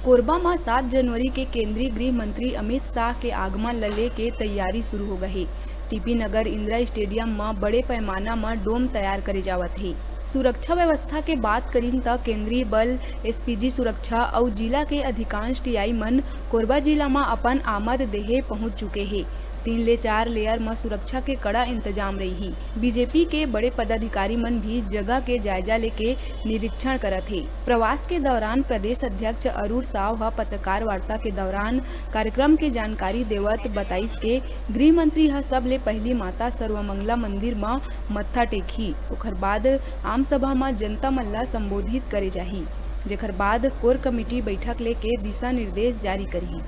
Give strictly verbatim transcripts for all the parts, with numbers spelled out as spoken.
कोरबा म सात जनवरी के केंद्रीय गृह मंत्री अमित शाह के आगमन ल लेके तैयारी शुरू हो गए हे। टीपी नगर इंदिरा स्टेडियम म बड़े पैमाना म डोम तैयार करे जावत हे। सुरक्षा व्यवस्था के बात करिन त केंद्रीय बल, एसपीजी सुरक्षा अउ जिला के अधिकांश टीआई मन कोरबा जिला म अपन आमद देहे पहुंच चुके हे। तीन ले चार लेयर म सुरक्षा के कड़ा इंतजाम रही। बीजेपी के बड़े पदाधिकारी मन भी जगह के जायजा लेके निरीक्षण करत हे। प्रवास के दौरान प्रदेश अध्यक्ष अरुण साव ह पत्रकार वार्ता के दौरान कार्यक्रम के जानकारी देवत बताइस के गृह मंत्री ह सबले पहिली माता सर्वमंगला मंदिर म मत्था टेकही, ओखर बाद आम सभा म जनता मन ल संबोधित करे जाही, जेखर बाद कोर कमेटी बैठक लेके दिशा निर्देश जारी करही।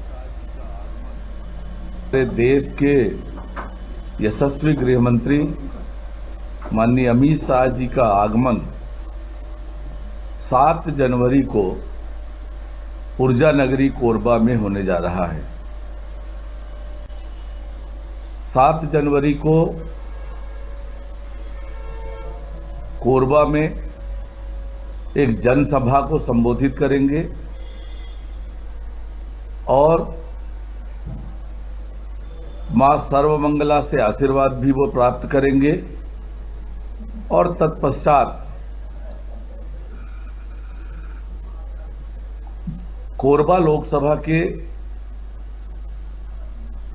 पूरे देश के यशस्वी गृह मंत्री माननीय अमित शाह जी का आगमन सात जनवरी को ऊर्जा नगरी कोरबा में होने जा रहा है। सात जनवरी को कोरबा में एक जनसभा को संबोधित करेंगे और मां सर्वमंगला से आशीर्वाद भी वो प्राप्त करेंगे और तत्पश्चात कोरबा लोकसभा के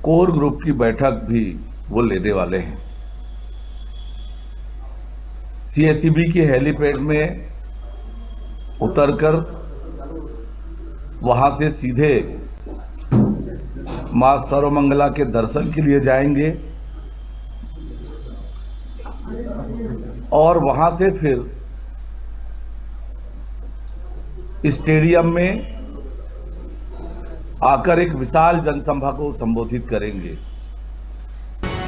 कोर ग्रुप की बैठक भी वो लेने वाले हैं। सीएसईबी के हेलीपैड में उतरकर वहां से सीधे मां सर्वमंगला के दर्शन के लिए जाएंगे और वहां से फिर स्टेडियम में आकर एक विशाल जनसभा को संबोधित करेंगे।